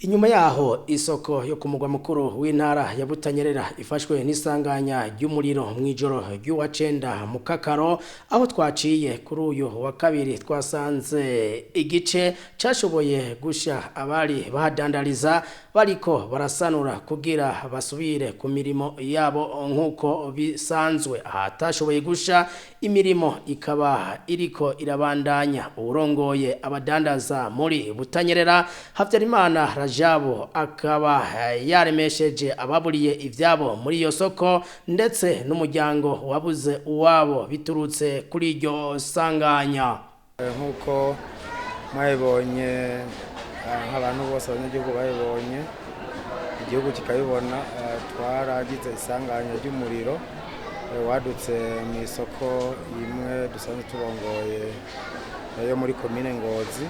Inyuma yaho isoko yo ku mugwa mukuru w'intara ya Butanyerera ifashwe n'isanganya ry'umuriro mw'ijoro ry'uwa cenda mu Kakaro, aho twaciye kuri uyu wa kabiri twasanze igice cashoboye gusha, abari bahadandariza bariko barasanura kugira basubire ku mirimo yabo nk'uko bisanzwe. Ahatashoboye gusha, imirimo ikaba iriko irabandanya. Uwurongoye abadandaza muri Butanyerera, Havyarimana Rajabo, akaba yaremesheje ababuriye ivyabo muri iyo soko ndetse n'umuryango wabuze uwabo biturutse kuri iryo sanganya. Nk'uko mwabibonye, nk'abantu bose, abanyagihugu babibonye, igihugu kikabibona, twaragize isanganya ry'umuriro wadutse mu isoko imwe dusanzwe turongoye yo muri komine Ngozi,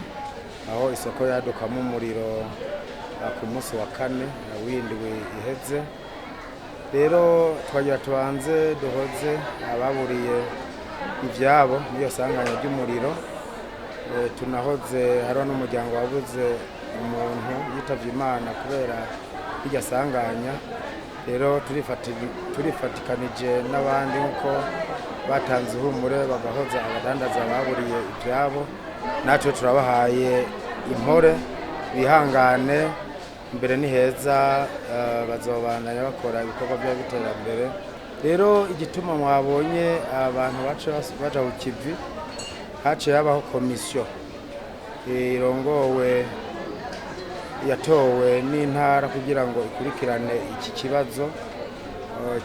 aho isoko yadukamo umuriro ku munsi wa kane w'indwi iheze. Rero twagira tubanze duhoze ababuriye ivyabo n'iyo sanganya ry'umuriro. Tunahoze hariho n'umuryango wabuze umuntu yitavye Imana kubera iryo sanganya. Rero turifatikanije n'abandi nk'uko batanze ihumure bagahoza abadandaza baburiye ivyabo, natwe turabahaye impore, bihangane, imbere ni heza, bazobandanya bakora ibikorwa by'iterambere. Rero igituma mwabonye abantu baja ku kivi, haciye habaho komisiyo irongowe, yatowe n'intara kugira ngo ikurikirane iki kibazo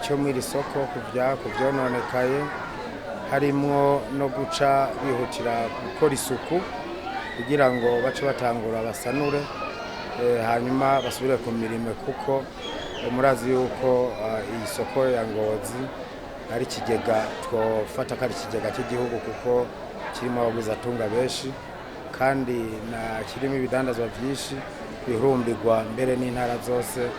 cyo mw'iri soko ku vyononekaye, harimwo no guca bihutira gukora isuku kugira ngo bace batangura basanure, hanyuma basubire ku mirimo, kuko murazi yuko iyi soko ya Ngozi ari ikigega, twofata ko ari ikigega cy'igihugu, kuko kirimo abagwizatunga benshi kandi na kirimo ibidandazwa byinshi bihurumbirwa mbere n'intara zose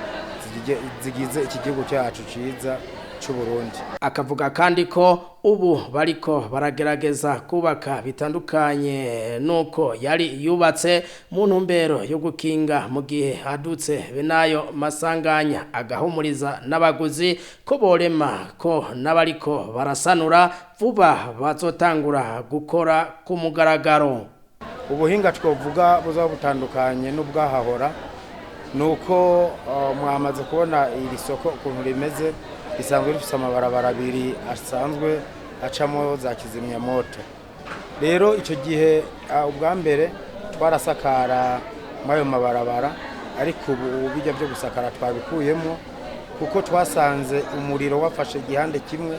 zigize iki gihugu cyacu ciza c'u Burundi. Akavuga kandi ko ubu bariko baragerageza kubaka bitandukanye nuko yari yubatse mu ntumbero yo gukinga mu gihe hadutse benayo masanganya, agahumuriza n'abaguzi ko borema ko n'abariko barasanura vuba bazotangura gukora ku mugaragaro. Ubuhinga twovuga buzaba butandukanye n'ubwahahora nuko mwamaze kubona iri soko ukuntu rimeze, risanzwe rifise amabarabara abiri asanzwe acamo za kizimyamoto. Rero icyo gihe ubwa mbere twarasakara muri ayo mabarabara, ariko ubu bijya byo gusakara twabikuyemo, kuko twasanze umuriro wafashe igihande kimwe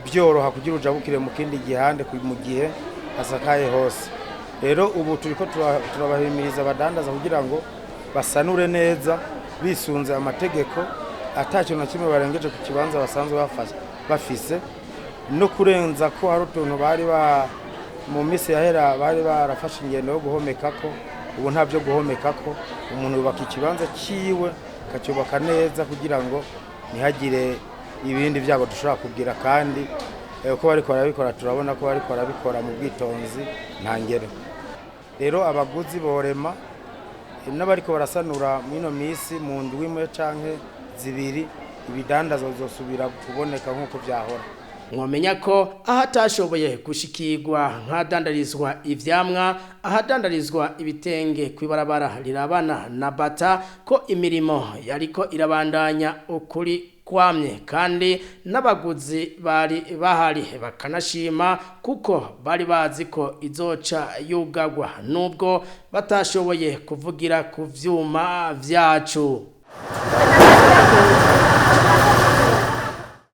byoroha kugira ujabukire mu kindi gihande mu gihe hasakaye hose. Rero ubu turiko turabahimiriza abadandaza kugira ngo basanure neza bisunze amategeko, ata kintu na kimwe barengeje ku kibanza basanzwe bafise, no kurenza ko hari utuntu bari ba mu minsi yahera bari barafashe ingendo yo guhomekako. Ubu nta byo guhomekako, umuntu yubaka ikibanza ciwe akacyubaka neza kugira ngo ntihagire ibindi byago dushobora kugira. Kandi uko bariko barabikora, turabona ko bariko barabikora mu bwitonzi nta ngero. Rero abaguzi borema, n'abariko barasanura mw'ino minsi, mu ndwi imwe canke zibiri ibidandazwa bizosubira kuboneka nk'uko vyahora. Mwomenya ko ahatashoboye gushikirwa nk'ahadandarizwa ivyamwa, ahadandarizwa ibitenge kw'ibarabara rirabana na Bata, ko imirimo yariko irabandanya ukuri kwamye kandi n'abaguzi bari bahari bakanashima, kuko bari bazi ko izoca yugagwa, nubwo batashoboye kuvugira ku vyuma vyacu.